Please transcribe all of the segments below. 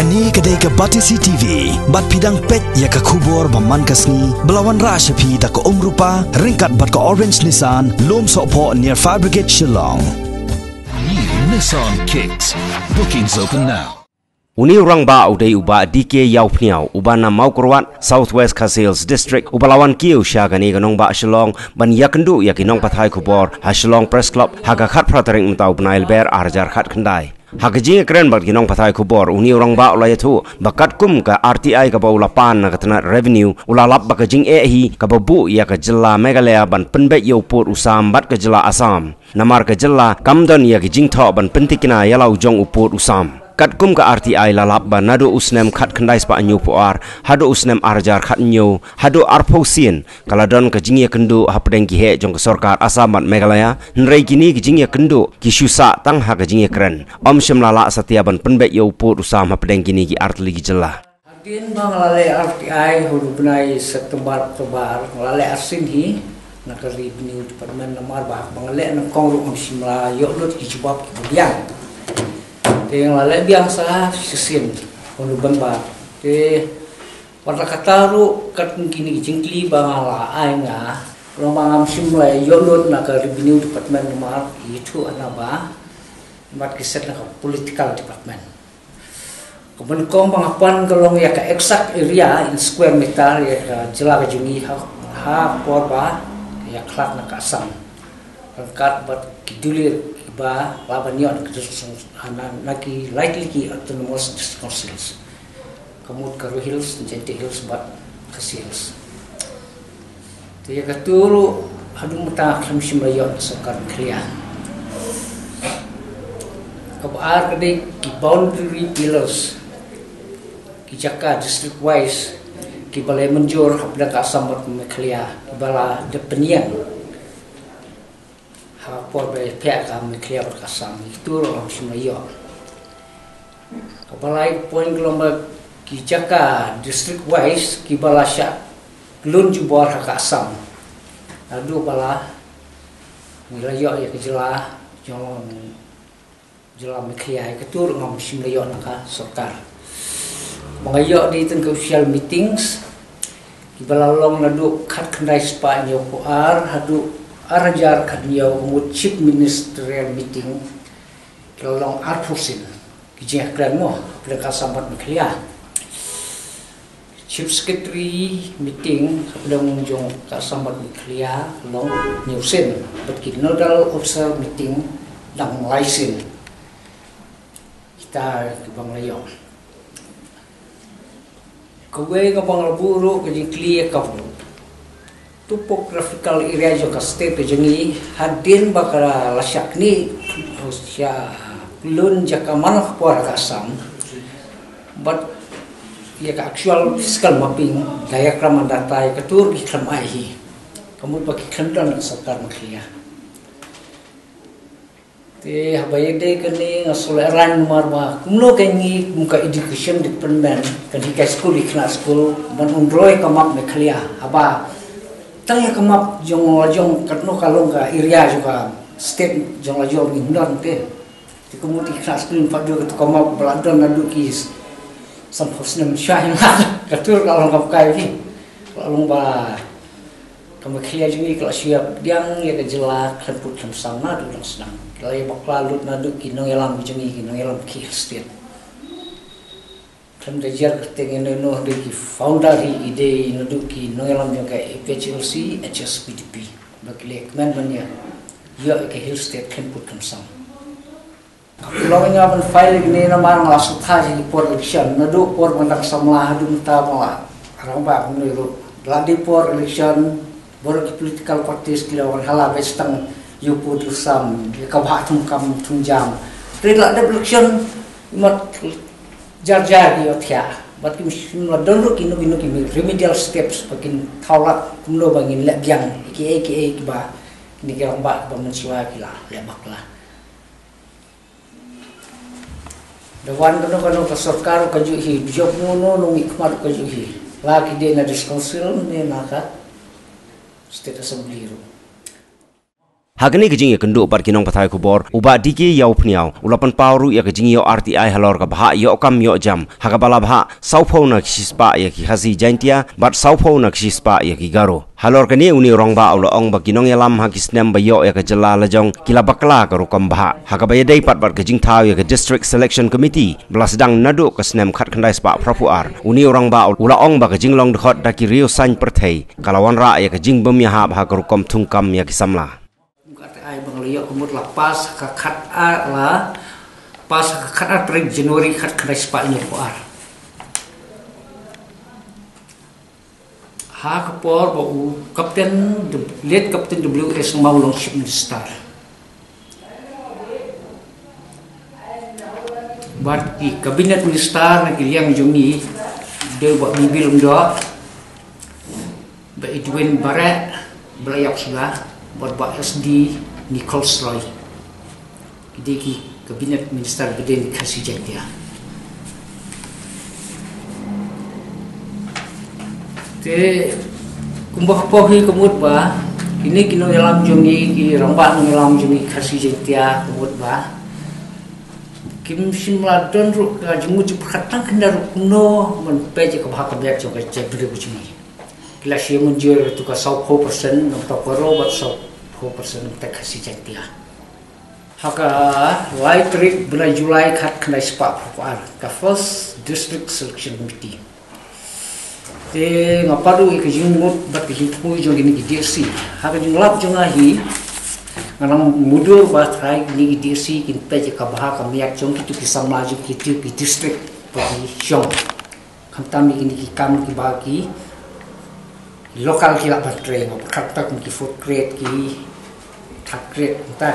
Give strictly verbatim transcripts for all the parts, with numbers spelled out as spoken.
Kane ka dei ka Batesi T V, bad phi dang peit ïa ka khubor ba man ka sngi, ba la wanrah sha phi da ka Umrupa, ryngkat bad ka Orange Nissan, Lum Sohphoh near Fire Brigade Shillong. New Nissan Kicks. Bookings open now. Une u rangbah u dei u Bah D K Ïawphniaw, uba na Mawkyrwat, South West Khasi Hills District, uba la wan kiew sha kane ka nongbah Shillong, ban ïakynduh ïa ki nongpathai khubor ha Shillong Press Club ha ka khatphra tarik mynta u bnai Lber ar hajar khatkhyndai. Ha ka jingïakren bad ki nongpathai khubor, une u rangbah u la ïathuh ba katkum ka R T I kaba u la pan na ka tnat Revenue, u la lap ba ka jingeh hi kaba buh ïa ka jylla Meghalaya ban pynbeit ïa u pud u sam bad ka jylla Assam. Namar ka jylla kam don ïa ka jingthoh ban pyntikna ïa la u jong u pud u sam. Katkum ka R T I la lap ba naduh u snem khatkhyndai spah hynñiewphew ar haduh u snem ar hajar khathynñiew haduh arphew sien, ka la don ka jingïakynduh hapdeng ki heh jong ka sorkar Assam bad Meghalaya, hynrei kine ki jingïakynduh ki shu sah tang ha ka jingïakren. Ym shym la lah satia ban pynbeit ïa u pud u sam hapdeng kine ki artylli ki jylla. Hadien ba nga la leh R T I ha u bnai September, October, nga la leh arsien hi na ka Revenue Department, namar ba haba nga leh nyngkong ruh ngam shym la ïoh lut ki jubab kiba biang. Te nga la leh biang sa shisien ha u November. Te wat la katta ruh katkum kine ki jingkylli ba nga la ai, nga long ba ngam shym la ïoh lut na ka Revenue Department namar ki ïathuh hana ba bad ki set na ka Political Department. Ka ban kong ba nga pan ka long ïa ka exact area in square meter ïa ka jylla ka jong ngi ha, ha por ba ïakhlad na ka Assam, ryngkat bad ki dulir kiba lah ban ïoh na ki district, na, na ki lai tylli ki autonomous district councils. Ka mut ka Garo Hills, Jaintia Hills bad Khasi Hills. Te ïa katu ruh haduh mynta khlem shym la ïoh na sorkar Meghalaya. Kaba ar ka dei ki boundary pillars, ki jaka district wise kiba la mynjur hapdeng ka Assam bad Meghalaya, kiba la dep pynïeng ha por ba ïapher ka Meghalaya bad ka Assam, ïa katu ruh ngam shym la ïoh. Kaba lai point ka long ba ki jaka district wise kiba la shah lun jubor ha ka Assam, naduh ba la ngi la ïoh ïa ka jylla jong, jylla Meghalaya, ïa katu ruh ngam shym la ïoh na ka sorkar. Ba nga ïoh dei tang ka official meetings kiba la long naduh khatkhyndai spah hynñiewphew ar haduh ar hajar khathynñiew, ka mut Chief Ministerial Meeting, ki la long arphew sien ki jingïakren mo hapdeng ka Assam bad Meghalaya. Chief Secretary meeting hapdeng jong ka Assam bad Meghalaya ka long hynñiew sien, bad ki nodal officer meeting dang lai sien. Kita kiba nga la ïoh. Kawei kaba nga la buh ruh ka jingkylli ïa ka topographical area jong ka state ka jong ngi, hadien ba ka la shah knieh, shah lun jaka man la ka por ha ka Assam, bad ïa ka actual physical mapping diagram and data ïa katu ruh ki khlem ai hi. Ka mut ba ki khlem don na ka sorkar Meghalaya. Te haba ïadei kane nga sngewlehraiñ namar ba kumno kein ngi kum ka education department kan hikai skul, ki khynnah skul ban unroi ka map Meghalaya. Haba tang ïa ka map jong la jong katno ka long ka area jong ka state jong la jong ngim don te. Te kumno te ki khynnah skul ngim pat don katu ka map ba la don naduh ki sanphew snem sha hi, ma katu ka long kam kai ki. Ka long ba ka Meghalaya jong ngi ka la shu ïa pdiang ïa ka jylla khlem put khlem sam naduh dang sdang. Ka la ïa bakla lut naduh ki nongïalam jong ngi, ki nongïalam ki Hill State. Khlem da jia kyrteng ïano ïano, hynrei ki founder hi ki dei naduh ki nongïalam jong ka A P H L C, H S P D P. Ba ki la ïa kmen ban ïa ïoh ïa ka Hill State khlem put khlem sam. Ka pynlong ïa nga ban file ïa kane namar nga la sngewthuh ïa ki por election, naduh por ban dang samla haduh mynta ba nga la rangbah kumne ruh. La dei por election, baroh ki political parties ki la wan hala beit tang ïa u pud u sam, ïa ka bhah thung kam thung jam. Hynrei la dep election, mat jar jar ki ïohthiah. Bad kim shym la don ruh kino kino ki remedial steps ba kin thaw lad kumno ba ngin leh biang ïa kiei kiei kiba kine ki rangbah ba mynshuwa ki la leh bakla. Da wan kano kano ka sorkar ka juh hi, jop no no no ngi khmat ka juh hi. La ki dei na district council ne na ka state assembly ruh. Ha kane ka jingïakynduh bad ki nongpathai khubor, u Bah D K Ïawphniaw u la pynpaw ruh ïa ka jingïoh R T I halor ka bhah ïoh kam ïoh jam ha kaba la bhah sawphew na ki shispah ïa ki Khasi Jaiñtia bad sawphew na ki shispah ïa ki Garo. Halor kane, une u rangbah u la ong ba ki nongïalam ha ki snem ba ïoh ïa ka jylla lajong ki la bakla ka rukom bhah. Ha kaba ïadei pat bad ka jingthaw ïa ka District Selection Committee ba la sdang naduh ka snem khatkhyndai spah phra phew ar, une u rangbah u la ong ba ka jinglong dkhot da ki riew saiñ pyrthei ka la wanrah ïa ka jingbym ïahap ha ka rukom thungkam ïa ki samla. Kum ka R T I ba nga la ïoh ka mut la pass ha ka khat ar, la pass ha ka khat ar tarik January khatkhyndai spah hynñiew phew ar. Ha ka por ba u Captain, late Captain W A Sangma u long Chief Minister. Bad ki Cabinet Minister na ki liang jong ngi, dei u Bah Bibil Umdoh, Bah Edwin Bareh, Bah Layap Sula, bad Bah S D Nichols Roy. Ki dei ki Cabinet Minister ba dei na ki Khasi Jaiñtia. Te kumba ka poi hi ka mut ba kine ki nongïalam jong ngi, ki rangbah nongïalam jong ngi Khasi Jaiñtia, ka mut ba kim shym la don ruh ka jingmut jingpyrkhat tang khyndiat ruh kumno ban peit ïa ka bha ka miat jong ka jaitbynriew jong ngi. Ki la shu mynjur ïa ka sawphew percent na bynta Garo bad sawphew percent na bynta Khasi Jaiñtia. Ha ka lai tarik bnai July khatkhyndai spah phew ar, ka First District Selection Committee. Te nga pat ruh ïa ka jingmut bad ka jingthmu jong kine ki D S C. Ha ka jinglap jong nga hi, nga nang mutdur ba trai kine ki D S C kin peit ïa ka bha ka miat jong kito ki samla jong kito ki district ba ki shong. Khamtam ïa kine ki kam kiba ki local ki lah ban trei, nga pyrkhat tang ki fourth grade, ki third grade, kumta.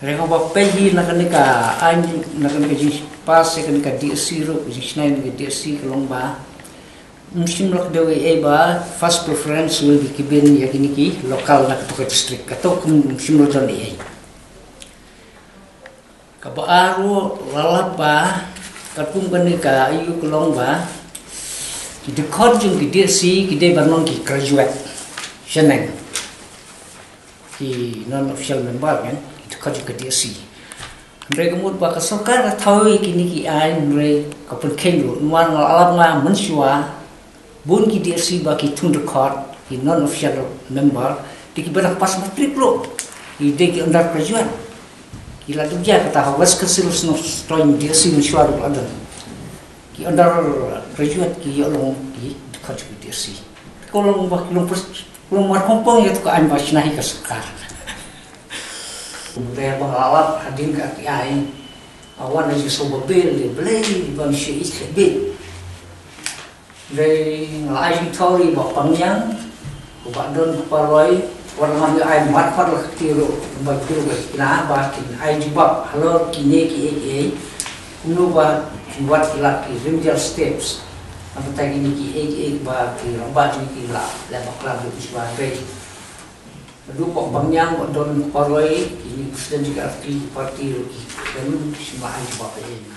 Hynrei haba peit hi na kane ka aiñ, na kane ka jingpass ïa kane ka D S C ruh, jingshna ïa kane ka D S C ka long ba ym shym la kdew ei ei ba first preference will be given ïa kine ki local na kato ka district. Kato kam shym la don ei ei. Kaba ar ruh la lap ba katkum kane ka aïu ka long ba ki dkhot jong ki D S C ki dei ban long ki graduate shaneng, ki non official member, kan, ki dkhot jong ki D S C. Hynrei ka mut ba ka sorkar ka thaw ïa kine ki aiñ, hynrei ka pynkheiñ ruh, namar nga la lap nga mynshuwa bun ki D S C ba ki thung dkhot, ki non official member, te kiba dang pass matric ruh, ki dei ki undergraduate. Ki la duk ïa kata ha West Khasi Hills, Nongstoiñ D S C mynshuwa ruh la don. Ki undergraduate ki ïoh long ki dkhot ki D S C. Ka long ba ki long pers-, ka long markhongpong ïa kato ka aiñ ba shna hi ka sorkar. Kumta ba nga la lap hadien ka R T I, a wan ha jingsngewbha bill, Blei, ba mynshuwa ïeit ka bill. Dei nga la ai jingthaw ïa i Bah Pangngiang, u Bah Don Kparoi, wat la ngan ai markhot la kti ruh, ba kti ruh ba kina ba kin ai jubab halor kine kiei kiei. Kumno ba kin wad ki la ki remedial steps. Namar kine kiei kiei ba ki rangbah kine ki la leh bakla ruh ki shu ba dei. Naduh Bah Pangngiang, Bah Don Kparoi, kine president jong ka R T I party ruh ki kren ki shu ba ai jubab ïa nga.